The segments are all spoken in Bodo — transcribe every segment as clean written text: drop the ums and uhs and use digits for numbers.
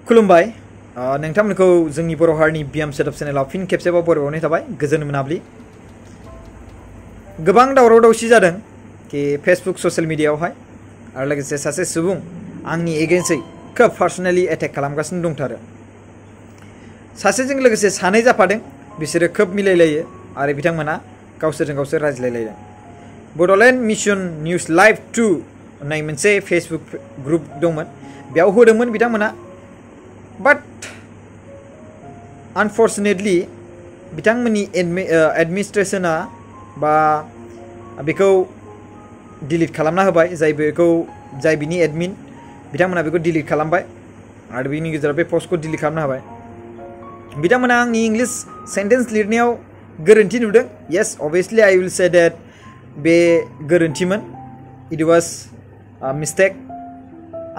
खुलुमबाय नोंथांमोनखौ जोंनि बर' हारिनि बियाम सेटअप चेनेलाव फिन खेबसेबाव बरायबावनाय थाबाय गोजोन मोनाबिलि गोबां दावराव दावसि जादों कि फेसबुक ससियेल मिडियायावहाय आरो लोगोसे सासे सुबुं आंनि एगेन्स्टै खोब पार्सनेलि एटेक खालामगासिनो दंथारो सासेजों लोगोसे सानै जाफादों बिसोरो खोब मिलायलायो आरो बिथांमोना गावसोरजों गावसोर रायज्लायलायदों बड'लेण्ड मिशन निउज लाइभ 2 होननाय मोनसे फेसबुक ग्रुप दंमोन बेयाव होदोंमोन बिथांमोना But unfortunately, बिथांमोननि एडमिनिस्ट्रेशना बा बेखौ डिलीट खालामना होबाय जाय बिनि एडमिन बिथांमोना बेखौ डिलीट खालामबाय आरो बिनि गेजेराव बे पस्टखौ डिलीट खालामना होबाय बिथांमोना आंनि इंलिश सेन्टेन्स लिरनायाव गोरोन्थि नुदों yes obviously I will say that बे गोरोन्थिमोन it was a mistake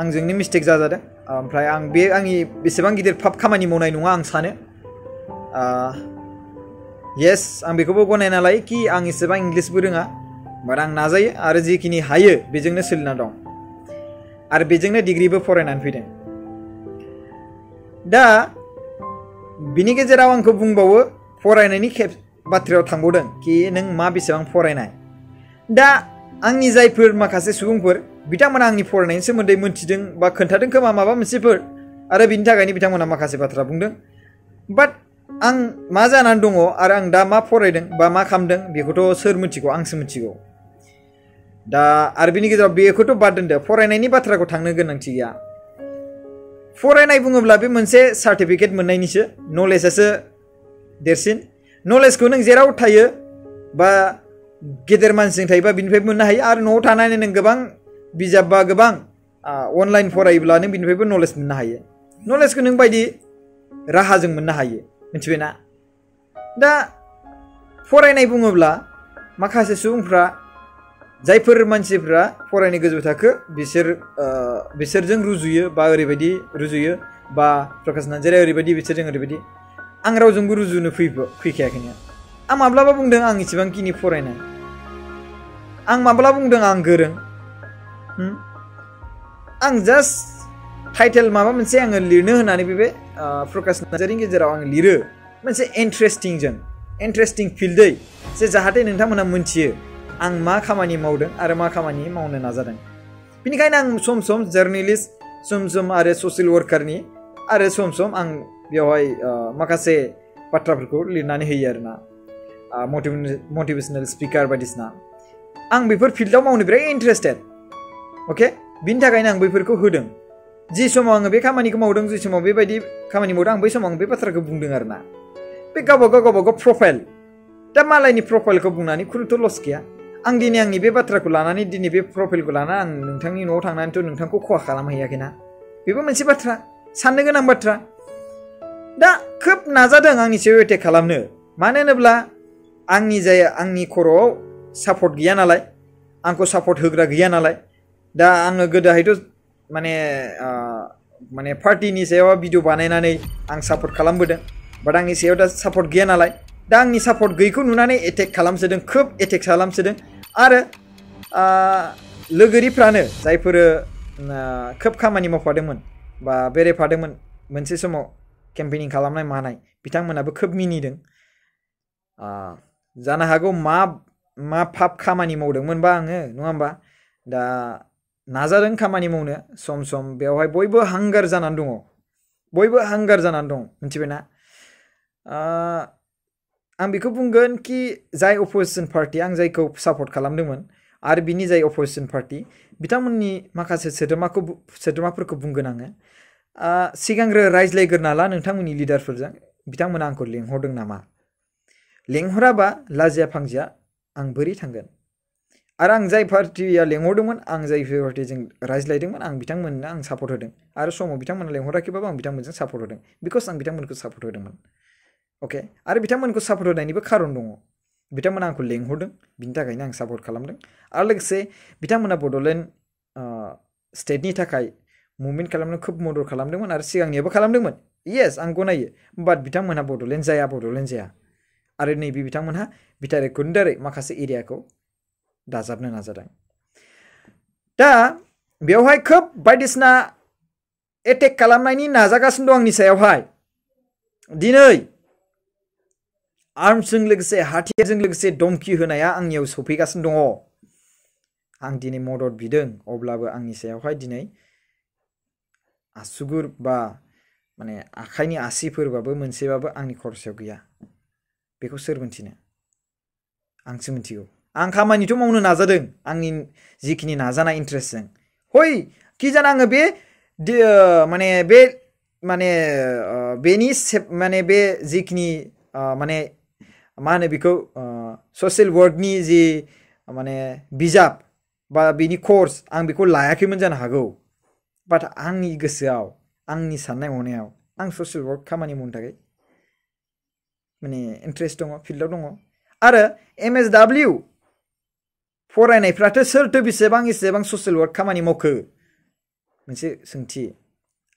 आंजोंनो मिस्टेक जाजादों ओमफ्राय आं बे आंनि बेसेबां गिदिर पाप खामानि मावनाय नङा आं सानो येस आं बेखौबो गनायना लायो कि आं एसेबां इंलिशबो रोङा बाट आं नाजायो आरो जिखिनि हायो बेजोंनो सोलिना दं आरो बेजोंनो डिग्रिबो फरायनानै फैदों दा बिनि गेजेराव आंखौ बुंबावो फरायनायनि बाथ्रायाव थांबावदों कि नों मा बेसेबां फरायनाय दा आंनि जायफोर माखासे सुबुंफोर बिथांमोना आंनि फरायनायनि सोमोन्दै मोनथिदों बा खोन्थादों खोमा माबा मोनसेफोर आरो बिनि थाखायनो बिथांमोना माखासे बाथ्रा बुंदों बाट आं मा जानानै दङ आरो आं दा मा फरायदों बा मा खालामदों बेखौथ' सोर मिथिगौ आंसो मिथिगौ दा आरो बिनि गेजेराव बेखौथ' बाद दोनदो फरायनायनि बाथ्राखौ थांनो गोनांथि गैया फरायनाय बुङोब्ला बे मोनसे सार्टिफिकेट मोननायनिसो नलेजआसो देरसिन नलेजखौ नों जेराव थायो बा गेदेर मानसिजों थायोबा बिनिफ्राय मोननो हायो आरो न'आव थानानै नों गोबां बिजाब बा गोबां अनलाइन फरायोब्ला नों बिनिफ्रायबो नलेज मोननो हायो नलेजखौ नों बायदि राहाजों मोननो हायो मिथिबायना दा फरायनाय बुङोब्ला माखासे सुबुंफ्रा जायफोर मानसिफ्रा फरायनाय गोजौ थाखो बिसोरजों रुजुयो बा ओरैबायदि रुजुयो बा प्रकाश नार्जारिया ओरैबायदि बिसोरजों ओरैबायदि आं रावजोंबो रुजुनो फैखायाखैनो आं माब्लाबा बुंदों आं इसेबांखिनि फरायनाय आं माब्ला बुंदों आं गोरों आं जास्ट टाइटेल माबा मोनसे आङो लिरनो होननानै बे प्रकाश नार्जारिनि गेजेराव आं लिरो मोनसे इन्ट्रेस्टिं फिल्डै जे जाहाथे नोंथांमोना मोनथियो आं मा खामानि मावदों आरो मा खामानि मावनो नाजादों बेनिखायनो आं सम सम जार्नेलिस्ट सम आरो ससियेल वर्कारनि आरो सम आं बेवहाय माखासे बाथ्राफोरखौ लिरनानै होयो आरोना मटिभेशनेल स्पिकार बायदिसिना आं बेफोर फिल्डआव मावनो बिराद इन्टारेस्टेड अके बिनि थाखायनो आं बैफोरखौ होदों जि समाव आङो बे खामानिखौ मावदों जि समाव बेबायदि खामानि मावदों आं बै समाव आं बे बाथ्राखौ बुंदों आरोना बे गावबागाव प्रफाइल दा मालायनि प्रफाइलखौ बुंनानै खुनुथ' लस गैया आं दिनै आंनि बे बाथ्राखौ लानानै दिनै बे प्रफाइलखौ लानानै आं नोंथांनि न'आव थांनानैथ' नोंथांखौ खहा खालामहैयाखैना बेबो मोनसे बाथ्रा साननो गोनां बाथ्रा दा खोब नाजादों आंनि सायाव एटेक खालामनो मानो होनोब्ला आंनि खर'आव सापर्ट गैया नालाय आंखौ सापर्ट होग्रा गैया नालाय दा आङो गोदोहायथ' माने पार्टिनि सायाव भिडिअ बानायनानै आं सापर्ट खालामबोदों बाट आंनि सायाव दा सापर्ट गैया नालाय दा आंनि सापर्ट गैयैखौ नुनानै एटेक खालामसोदों खोब एटेक खालामसोदों आरो लोगोरिफ्रानो जायफोर खोब खामानि मावफादोंमोन बा बेरायफादोंमोन मोनसे समाव केम्पेनिं खालामनाय मानाय बिथांमोनाबो खोब मिनिदों जानो हागौ मा पाप खामानि मावदोंमोनबा आङो नङा होमबा दा नाजादों खामानि मावनो सम बेवहाय बयबो हांगार जानानै दं मिथिबायना आं बेखौ बुंगोन कि जाय अपोजिसन पार्टि आं जायखौ सापर्ट खालामदोंमोन आरो बिनि जाय अपोजिसन पार्टि बिथांमोननि माखासे सोद्रोमाफोरखौ बुंगोन आङो सिगांग्रो रायज्लायग्रोना ला नोंथांमोननि लिडारफोरजों बिथांमोना आंखौ लेंहरदों नामा लेंहराबा लाजिया फांजिया आं बोरै थांगोन आरो आं जाय पार्टिया लेंहरदोंमोन आं जाय पार्टिजों रायज्लायदोंमोन आं बिथांमोननो आं सापर्ट होदों आरो समाव बिथांमोना लेंहराखैबाबो आं बिथांमोनजों सापर्ट होदों बिकज आं बिथांमोनखौ सापर्ट होदोंमोन अके आरो बिथांमोनखौ सापर्ट होनायनिबो खारन दङ बिथांमोना आंखौ लेंहरदों बिनि थाखायनो आं सापर्ट खालामदों आरो लोगोसे बिथांमोना बड'लेण्ड स्टेटनि थाखाय मुभमेन्ट खालामनो खोब मदद खालामदोंमोन आरो सिगांनियाबो खालामदोंमोन येस आं गनायो बाट बिथांमोनहा बड'लेण्ड जाया आरो नैबे बिथांमोनहा बिटारेक्टनि दारै माखासे एरियाखौ दाजाबनो नाजादों दा बेवहाय खोब बायदिसिना एटेक खालामनायनि नाजागासिनो दं आंनि सायावहाय दिनै आर्मसजों लोगोसे हाथियारजों लोगोसे धमकी होनाया आंनियाव सफैगासिनो दङ आं दिनै मदद बिदों अब्लाबो आंनि सायावहाय दिनै आसुगुर बा माने आखाइनि आसिफोरबाबो मोनसेबाबो आंनि खरसायाव गैया बेखौ सोर मिन्थिनो आंसो मिन्थिगौ आं खामानिथ' मावनो नाजादों आंनि जिखिनि नाजानाय इन्ट्रेस्टजों हय कि जानो आङो बे बेनि माने बे जिखिनि माने मा होनो बेखौ ससियेल वर्कनि जि माने बिजाब बा बेनि कर्स आं बेखौ लायाखैमोन जानो हागौ बाट आंनि गोसोआव आंनि साननाय हनायाव आं ससियेल वर्क खामानि मावनो थाखाय माने इन्ट्रेस्ट दङ फिल्डआव दङ आरो MSW फरायनायफ्राथ' सोरथो बेसेबां इसेबां ससियेल वर्क खामानि मावखो मोनसे सोंथि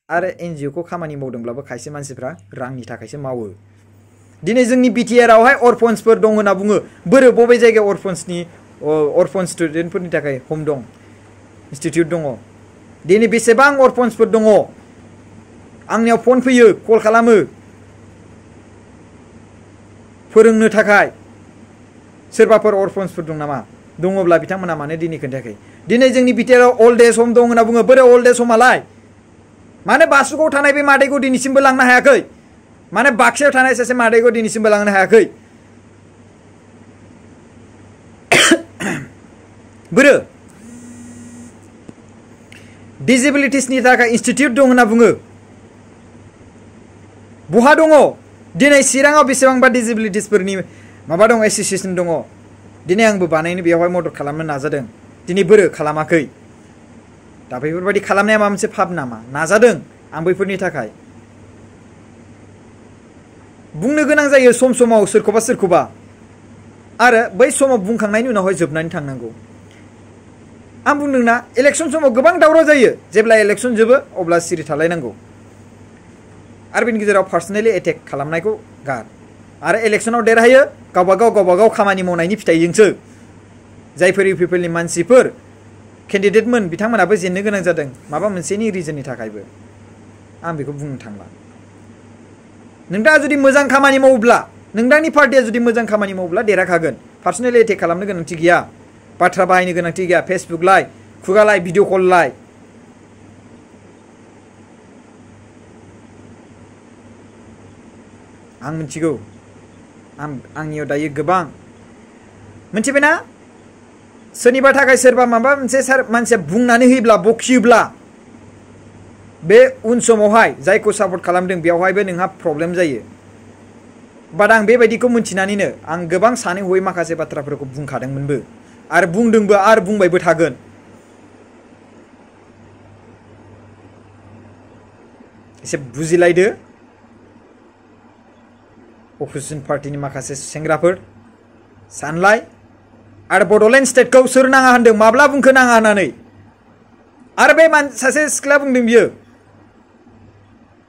आरो NGO खौ खामानि मावदोंब्लाबो खायसे मानसिफ्रा रांनि थाखायसो मावो दिनै जोंनि BTR आवहाय अरफन्सफोर दं होनना बुङो बोरो बबे जायगायाव अरफन स्टुडेन्टफोरनि थाखाय हम दं इनस्टिट्युट दङ दिनै बेसेबां अरफन्सफोर दङ आंनियाव फन फैयो कल खालामो फोरोंनो थाखाय सोरबाफोर अरफन्सफोर दं नामा दङब्ला बिथांमोना मानो दिनै खोन्थायाखै दिनै जोंनि BTR आव अल्ड एज हम दं होनना बुङो बोरो अल्ड एज हमालाय मानो बासुगाव थानाय बे मादैखौ दिनैसिमबो लांनो हायाखै माने बाक्सायाव थानाय सासे मादैखौ दिनैसिमबो लांनो हायाखै बोरो डिसेबिलिटिसनि थाखाय इनस्टिट्युट दं होनना बुङो बहा दङ दिनै चिराङाव बेसेबांबा डिसेबिलिटिसफोरनि माबा दङ एसोसिएसन दङ दिनै आंबो बानायनो बेयावहाय मदद खालामनो नाजादों दिनै बोरो खालामाखै दा बेफोरबायदि खालामनाया माबा मोनसे फाब नामा नाजादों आं बैफोरनि थाखाय बुंनो गोनां जायो सम समाव सोरखौबा आरो बै समाव बुंखांनायनि उनावहाय जोबनानै थांनांगौ आं बुंदोंना इलेक्सन समाव गोबां दावराव जायो जेब्ला इलेक्सन जोबो अब्ला सिरि थालायनांगौ आरो बेनि गेजेराव पार्सनेलि एटेक खालामनायखौ गार आरो इलेक्सनाव देरहायो गावबागाव खामानि मावनायनि फिथाइजोंसो जायफोर इउपिपिएलनि मानसिफोर केन्डिडेटमोन बिथांमोनाबो जेननो गोनां जादों माबा मोनसेनि रिजननि थाखायबो आं बेखौ बुंनो थांला नोंथाङा जुदि मोजां खामानि मावोब्ला नोंथांनि पार्टिया जुदि मोजां खामानि मावोब्ला देरहाखागोन पार्सनेलि एटेक खालामनो गोनांथि गैया बाथ्रा बाहायनो गोनांथि गैया फेसबुक लाय खुगा लाय भिडिअ कल लाय आं मिथिगौ आंनियाव दायो गोबां मिथिबायना सोरनिबा थाखाय सोरबा माबा मोनसे मानसिया बुंनानै होयोब्ला बखियोब्ला बे उन समावहाय जायखौ सापर्ट खालामदों बेवहायबो नोंहा प्रब्लेम जायो बाट आं बेबायदिखौ मिथिनानैनो आं गोबां सानै हयै माखासे बाथ्राफोरखौ बुंखादोंमोनबो आरो बुंदोंबो आरो बुंबायबो थागोन एसे बुजिलायदो अपोजिशन पार्टिनि माखासे सेंग्राफोर सानलाय आरो बड'लेण्ड स्टेटखौ सोर नाङा होनदों माब्ला बुंखो नाङा होननानै आरो बे सासे सिख्ला बुंदों बियो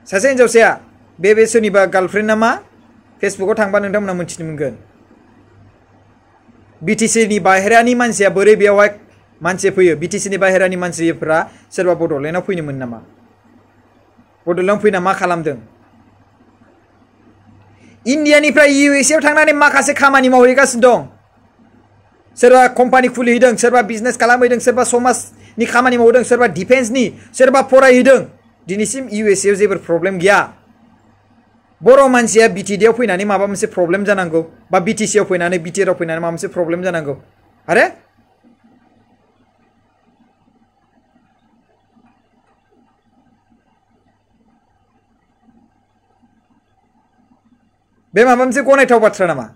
सासे हिनजावसाया बे सोरनिबा गार्लफ्रेन्ड नामा फेसबुकाव थांबा नोंथांमोना मिथिनो मोनगोन बिटिसिनि बाहेरानि मानसिया बोरै बेयावहाय मानसि फैयो बिटिसिनि बाहेरानि मानसिफोरा सोरबा बड'लेण्डआव फैनोमोन नामा बड'लेण्डआव फैना मा खालामदों इन्डियानिफ्राय USA आव थांनानै माखासे खामानि मावहैगासिनो दं सोरबा कम्पानि खुलिहैदों सोरबा बिजनेस खालामहैदों सोरबा समाजनि खामानि मावदों सोरबा डिफेन्सनि सोरबा फरायहैदों दिनैसिम USA आव जेबो प्रब्लेम गैया बर' मानसिया BTD आव फैनानै माबा मोनसे प्रब्लेम जानांगौ बा BTC आव फैनानै BTR आव फैनानै माबा मोनसे प्रब्लेम जानांगौ आरे बे माबा मोनसे गनायथाव बाथ्रा नामा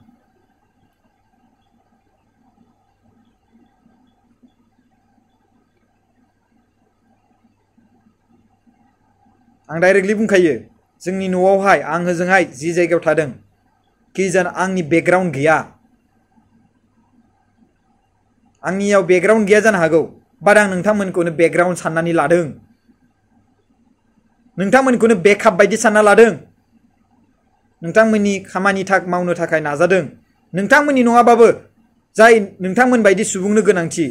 आं डाइरेक्टलि बुंखायो जोंनि न'आवहाय आं होजोंहाय जि जायगायाव थादों कि जान आंनि बेकग्राउन्ड गैया आंनियाव बेकग्राउन्ड गैया जानो हागौ बाट आं नोंथांमोनखौनो बेकग्राउन्ड साननानै लादों नोंथांमोनखौनो बेकआप बायदि सानना लादों नोंथांमोननि खामानि मावनो थाखाय नाजादों नोंथांमोननि नङाबाबो जाय नोंथांमोन बायदि सुबुंनो गोनांथि